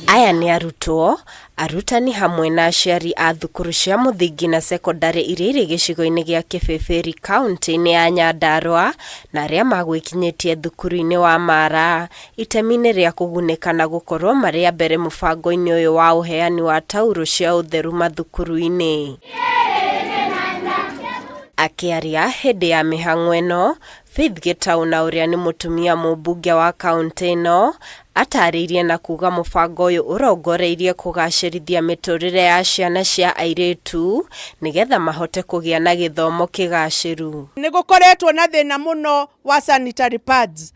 Aya nĩ arutwo, arutani hamwe na aciari a thukuru cia mũthingi na cekondarĩ iria irĩ gĩcigo-inĩ gĩa Kĩbĩbĩri kauntĩ-inĩ ya Nyandarũa na arĩa magwĩkinyĩtie thukuru-inĩ wa Maara itemi-inĩ rĩa kũgunĩka na gũkorwo marĩ a mbere mũbango-inĩ ũyũ wa ũheani wa taurũ cia ũtheru mathukuru-inĩ. Akĩaria hĩndĩ ya mĩhang'o ĩno, Faith Gĩtaũ na ũrĩa nĩ mũtumia mũmbunge wa kauntĩ ĩno, atarĩirie na kuga mũbango ũyũ ũrongoreirie kũgacĩrithia mĩtũrĩre ya ciana cia airĩtu nĩgetha mahote kũgĩa na gĩthomo kĩgacĩru. Nĩ gũkoretwo na thĩna mũno wa sanitary pads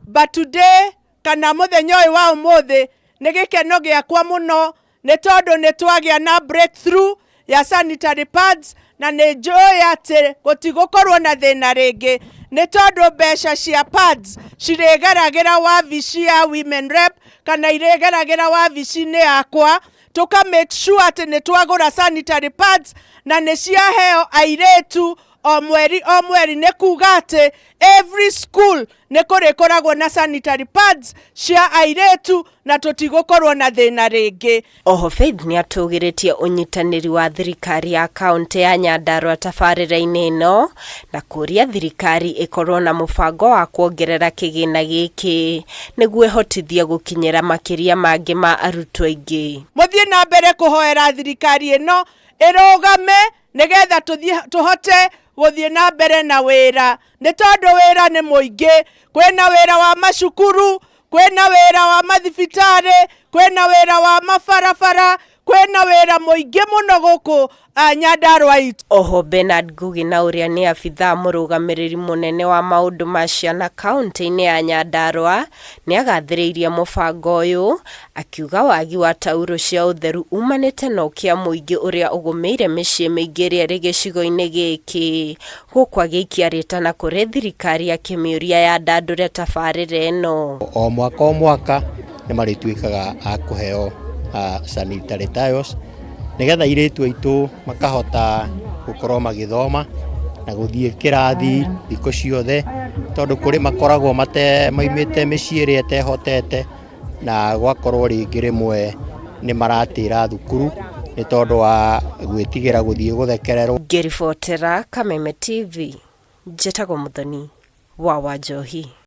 but today kana mũthenya ũyũ wa ũmũthĩ nĩ gĩkeno gĩakwa mũno nĩ tondũ nĩ twagĩa na breakthrough ya sanitary pads na nĩ njũĩ atĩ gũtigũkorwo na thĩna rĩngĩ nĩ tondũ mbeca cia pads cirĩgeragĩra wabici ya women rep kana irĩgeragĩra wabici-inĩ yakwa tũka make sure atĩ nĩ twagũra sanitary pads na nĩ ciaheo airĩtu o mweri o mweri nĩ kuga atĩ every school nĩ kũrĩkoragwo na sanitary pads cia airĩtu na tũtigũkorwo na thĩna rĩngĩ. Oho Faith nĩatũgĩrĩtie ũnyitanĩri wa thirikari ya kauntĩ ya Nyandarua tabarĩra-inĩ ĩno na kũria thirikari ĩkorwo na mũbango wa kuongerera kĩgĩna gĩkĩ nĩguo ĩhotithie gũkinyĩra makĩria mangĩ ma arutwo aingĩ. Mũthiĩ na mbere kũhoera thirikari ĩno ĩrũgame nĩgetha tũhote gũthiĩ na mbere na wĩra nĩ tondũ wĩra nĩ mũingĩ. Kwĩna wĩra wa macukuru, kwĩna wĩra wa mathibitarĩ, kwĩna wĩra wa mabarabara, kwĩna wĩra mũingĩ mũno gũkũ Nyandarua itũ. Oho Bernard Ngugi na ũrĩa nĩ abithaa mũrũgamĩrĩri mũnene wa maũndũ ma ciana kauntĩ-inĩ ya Nyandarua nĩagathĩrĩirie mũbango ũyũ akiuga wagi wa taurũ cia ũtheru umanĩte na ũkĩa mũingĩ ũrĩa ũgũmĩire mĩciĩ mĩingĩ ĩrĩa ĩrĩ gĩcigo-inĩ gĩkĩ gũkũ agĩikia rĩtana kũrĩ thirikari akĩmĩũria yandandũre tabarĩra ĩno. O mwaka o mwaka nĩ marĩtuĩkaga a kũheo sanitary towels nĩgetha airĩtu aitũ makahota gũkorwo magĩthoma na gũthiĩ kĩrathi thikũ ciothe tondũ kũrĩ makoragwo maumĩte mĩciĩ ĩrĩa ĩtehotete na gwakorwo rĩngĩ rĩmwe nĩ maratĩra thukuru nĩ tondũ wa gwĩtigĩra gũthiĩ gũthekererwo. Ngĩribotera Kameme TV, njĩtagwo Mũthoni wa Wanjohi.